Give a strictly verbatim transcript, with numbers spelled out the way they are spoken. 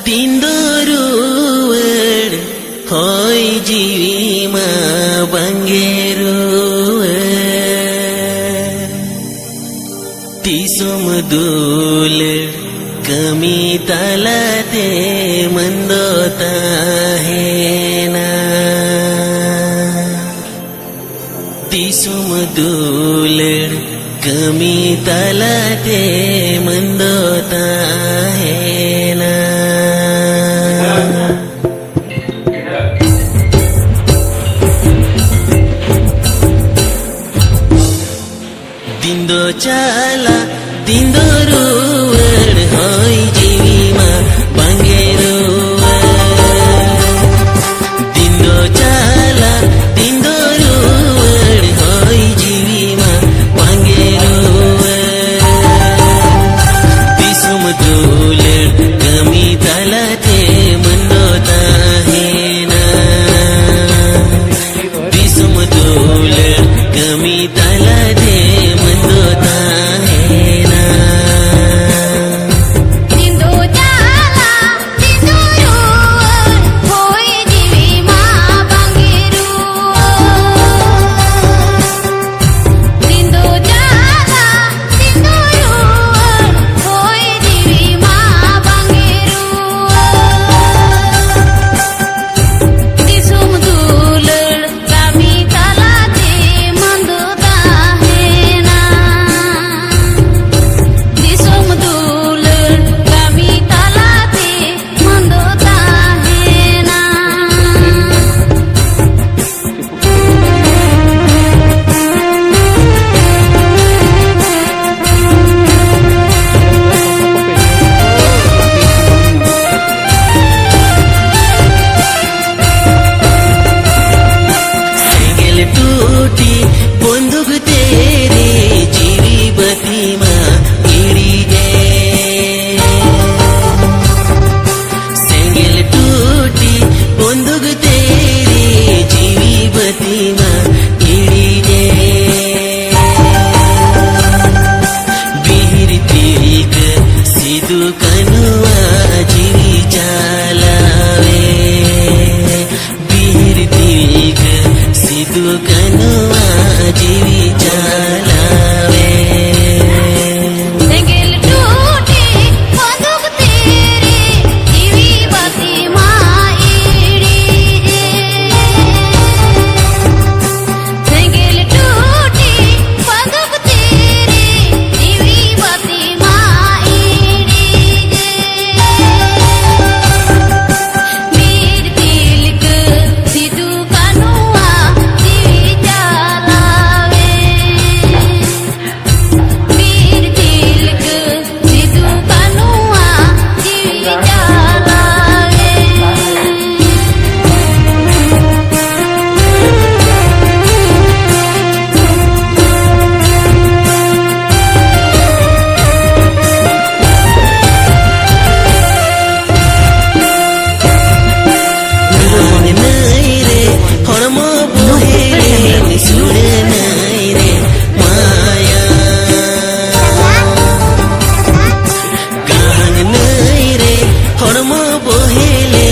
ᱫᱤᱱ ᱫᱚ ᱨᱩᱣᱟᱹᱲ ᱦᱚᱭ ᱡᱤᱣᱤ ᱢᱟ ᱵᱟᱝᱜᱮ ᱨᱩᱣᱟᱹᱲ᱾ ᱫᱤᱥᱚᱢ ᱫᱩᱞᱟᱹᱲ ᱠᱟᱹᱢᱤ ᱛᱟᱞᱟᱛᱮ ᱢᱟᱹᱱ ᱫᱚ ᱛᱟᱦᱮᱱᱟ᱾ ᱫᱤᱥᱚᱢ ᱫᱩᱞᱟᱹᱲ ᱠᱟᱹᱢᱤ ᱛᱟᱞᱟᱛᱮ ᱢᱟᱹᱱ ᱫᱚ ᱛᱟᱦᱮᱱᱟ᱾ ᱫᱤᱱ ᱫᱚ ᱪᱟᱞᱟᱜ, ᱫᱤᱱ ᱫᱚ ᱨᱩᱣᱟᱹᱲ, ᱦᱚᱭ ᱡᱤᱣᱤ ᱢᱟ ᱵᱟᱝᱜᱮ ᱨᱩᱣᱟᱹᱲ᱾ ᱫᱤᱱ ᱫᱚ ᱪᱟᱞᱟᱜ, ᱫᱤᱱ ᱫᱚ ᱨᱩᱣᱟᱹᱲ, ᱦᱚᱭ ᱡᱤᱣᱤ ᱢᱟ ᱵᱟᱝᱜᱮ ᱨᱩᱣᱟᱹᱲ᱾ ᱫᱤᱥᱚᱢ ᱫᱩᱞᱟᱹᱲ ᱱᱚᱣᱟ ᱡᱤᱣᱤ ᱪᱟᱞᱟᱣᱮ, ᱵᱤᱨ ᱛᱤᱞᱠᱟᱹ ᱥᱤᱫᱩ ᱠᱟᱹᱱᱩᱣᱟᱜ ᱡᱤᱣᱤ ᱪᱟᱞᱟᱣᱮ᱾ ᱥᱮᱸᱜᱮᱞ ᱴᱩᱴᱤ ᱵᱟᱱᱫᱩᱠ ᱛᱤᱨᱮ ᱡᱤᱣᱤ ᱵᱟᱹᱛᱤ ᱢᱟ ᱤᱲᱤᱡᱮ᱾ ᱥᱮᱸᱜᱮᱞ ᱴᱩᱴᱤ ᱵᱟᱱᱫᱩᱠ ᱛᱤᱨᱮ ᱡᱤᱣᱤ ᱵᱟᱹᱛᱤ ᱢᱟ ᱤᱲᱤᱡᱮ᱾ ᱵᱤᱨ ᱛᱤᱞᱠᱟᱹ ᱥᱤᱫᱩ ᱠᱟᱹᱱᱩᱣᱟᱜ ᱡᱤᱣᱤ ᱪᱟᱞᱟᱣᱮ᱾ ᱵᱤᱨ ᱛᱤᱞᱠᱟᱹ ᱥᱤᱫᱩ ᱠᱟᱹᱱᱩᱣᱟᱜ ᱡᱤᱣᱤ ᱪᱟᱞᱟᱣᱮ᱾ ᱱᱟᱹᱭ ᱨᱮ ᱦᱚᱲᱢᱚ ᱵᱚᱦᱮᱞᱮᱱ ᱥᱩᱲᱟᱹ ᱱᱟᱹᱭ ᱨᱮ ᱢᱟᱭᱟ᱾ ᱜᱟᱝ ᱱᱟᱹᱭ ᱨᱮ ᱦᱚᱲᱢᱚ ᱵᱚᱦᱮᱞᱮ